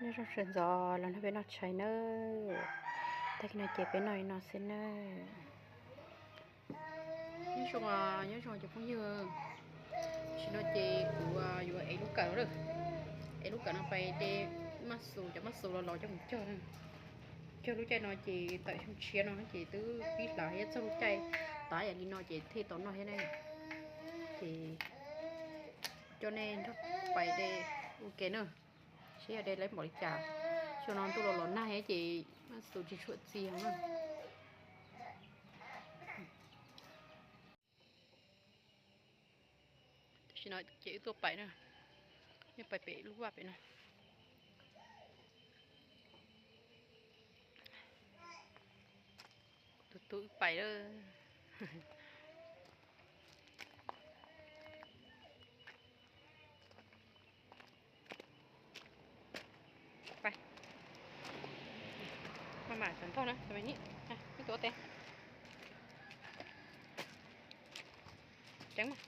Nyob zoo sawv ntxov los nrog peb noj tshais nawb. Tag kis no ces peb noj li no xwb nawb. Nyob zoo, nyob zoo cov phooj ywg, tam sim no ces kuv yuav ev lub kawm, ev lub kawm no pais de maj xus, cov maj xus los los coj mus cog. Cog lub caij no ces tawm xyoo tshiab no ces twb pib hlav thiab, txog lub caij tav yam li no ces thiaj tau noj thiab ne. Ces coj nej nrog pais de ua ke na, seb yog de lawv npaum li cas. Xyoo no ntuj los los nag thiab ces maj xus tsis tshua txi heev na. Tam sim no ces wb tuaj pais na, nej pais pem lub vaj pem no. Tus tub wb pais lawm. Pais. Maj mam cov ntog na, cov me ni, ib tus ua tes. Ceev mas.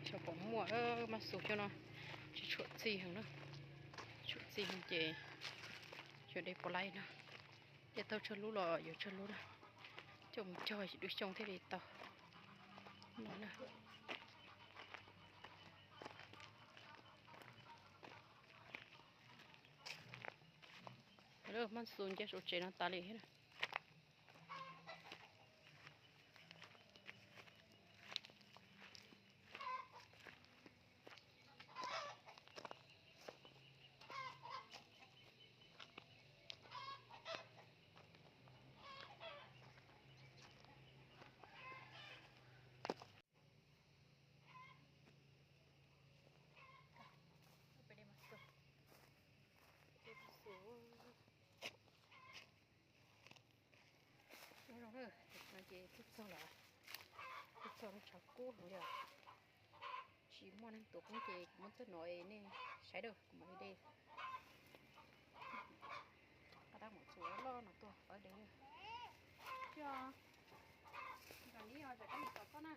Xyov puas muaj, maj xus xyoo no tsis tshua txi heev na. Tshua txi heev ces xyov de puas laib no. De tau tsawg lub los yuav tsawg lub na, coj mus cog dua xyoo thiaj li tau no na. Maj xus nce saum tsev no tas li thiab. Nyob zoo na, no ces twb txog lawm, twb txog lub tshav kub heev li os. Tsis muaj neeg tuav poob ces kuv muab txog no nej saib na, kuv mam li de. Qab dab mus txuas loj no tuaj pawb de. Coj, kom neb os, tsam kab lis tom koj na.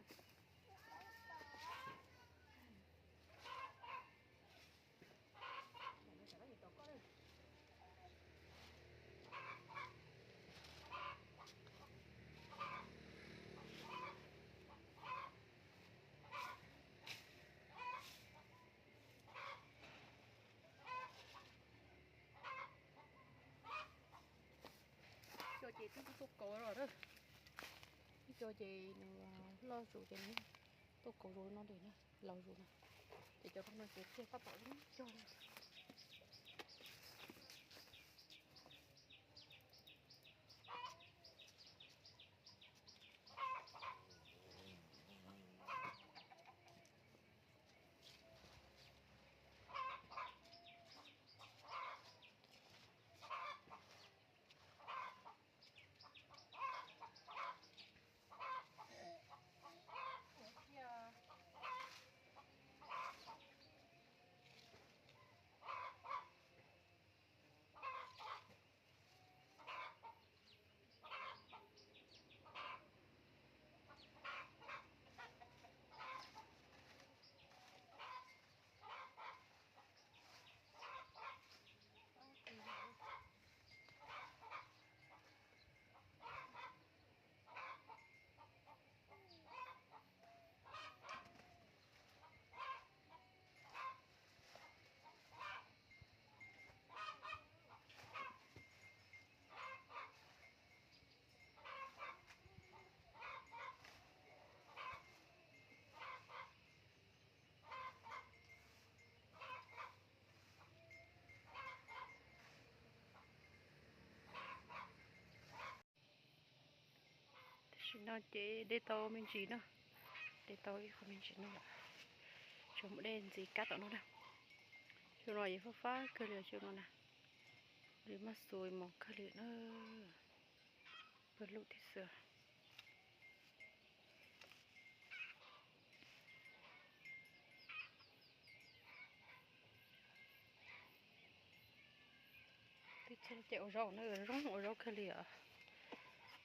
Cov ces twb tuaj kauv los, ib co ces nws loj zus ces nws tuaj kauv zus no lawm na, laus zus na. Ces cov no ces thiaj tab tom ib co. Tam sim no ces de tau me ntsis no, de tau ib qho me ntsis no, tsuas mus de ntxiv kab tom no na. Xyoo no yeej fab fab kawg li xyoo no na, li maj xus mos kawg li na, pawg lug tib xwb. Twb txog ces ua zaub na, zoo ua zaub kawg li os.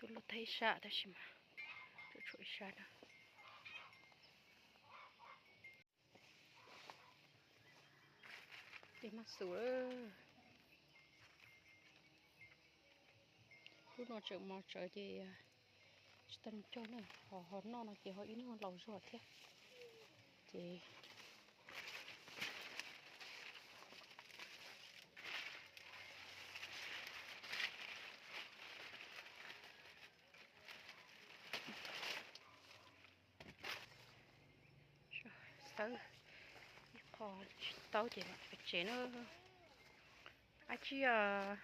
Kuv los thaij ib sab tab sis mas tsuas tshuav ib sab na. Tej mab xus, lub no tseem mos tsawv ces tsis tau mus cog na, ho ho noj no ces ho ib hnub laus zog thiab. Ces xawb ib qho tsis tau ces mam pem tsev na. Ab tsi os.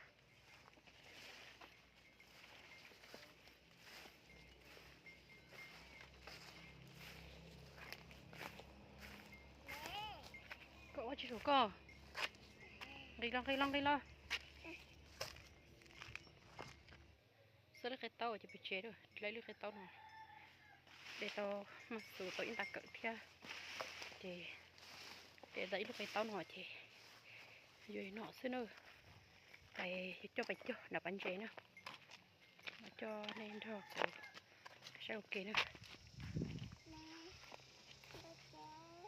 Koj ua tsis saum koj. Nqis los, nqis los, nqis los. Xawb lub qe taub ces pem tsev lawm, dlawb lub qe taub no. De tau mab xus tau ib nta kawm thiab, ces de tau ib lub qe taub no ces yuav li no xwb na. Es yuav coj pais cog nram pas ntses na, coj nej nrog kuv saib ua ke na.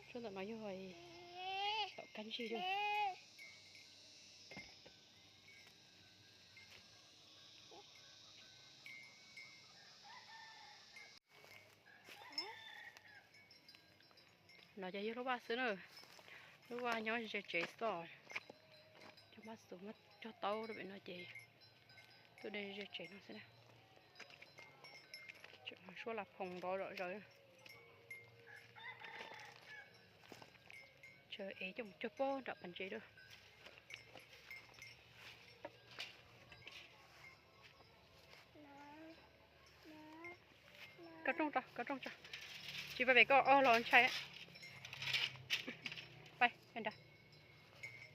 Suab ntawm no yog tom kab ntsig lawm. No ces yog lub vaj xwb na, lub vaj nyob ze tsev xwb. Cog mab xus cog taub rau pem no ces tuaj de ze tsev no xwb na. Tseem suab las phoom nrov zom zaws. Tsam ev coj mus cog pob nram pas ntses lawm. Kaw rooj tso, kaw rooj tso. Tsis pais pem koj ob los ntshai. Pais nram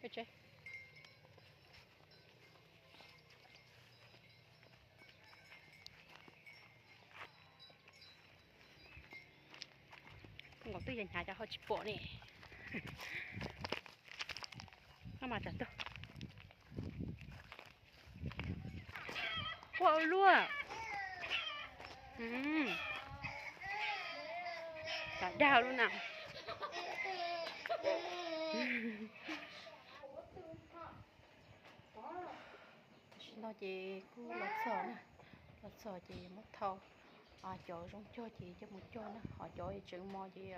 pem tsev. Nkaus twb yog hnyav cas ho tsis pom ne. Maj mam tsam tuaj. Ua luaj. Tsam dag lub na. Tam sim no ces kuj los txog na, los txog ces muab thau cov zoo cog ces coj mus cog na, ho cov tseem mos ces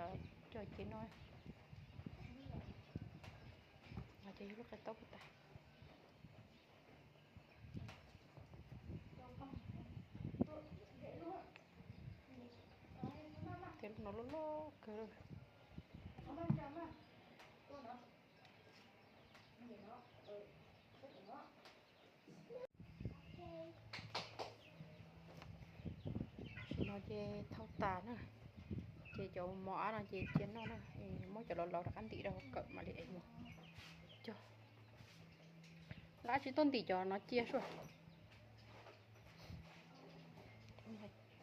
coj cia no. Ces yog lub qe taub puag tas. Tej lub no loj loj kawg. Tam sim no ces thau tas na, ces cov mos ab no ces cia noj na, muab cov laus laus rov qab ntim rau hauv kawm mam li ev mus cog. Lawv tsis tuaj ntim cov no cia sua.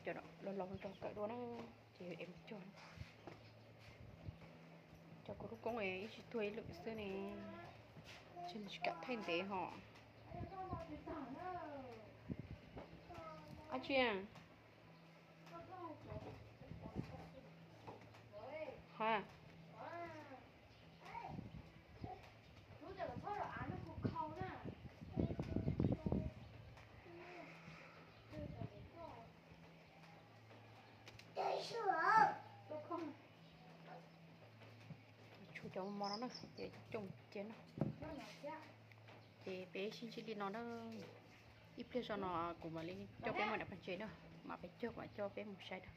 Cov laus laus rau kawm dua na, ces ev mus cog. Cov kuv lub koob ib tsis tuag ib lwm xwb ne, tsis tsis kam thaij ntev ho. Ab tsi ha. Tshuav cov mos no na ces coj cia no. Ces peb sib ntsib li no na. Ib pliag zog no kuv mam li coj peb mus nram pas ntses na, mam peb cog mam coj peb mus saib na.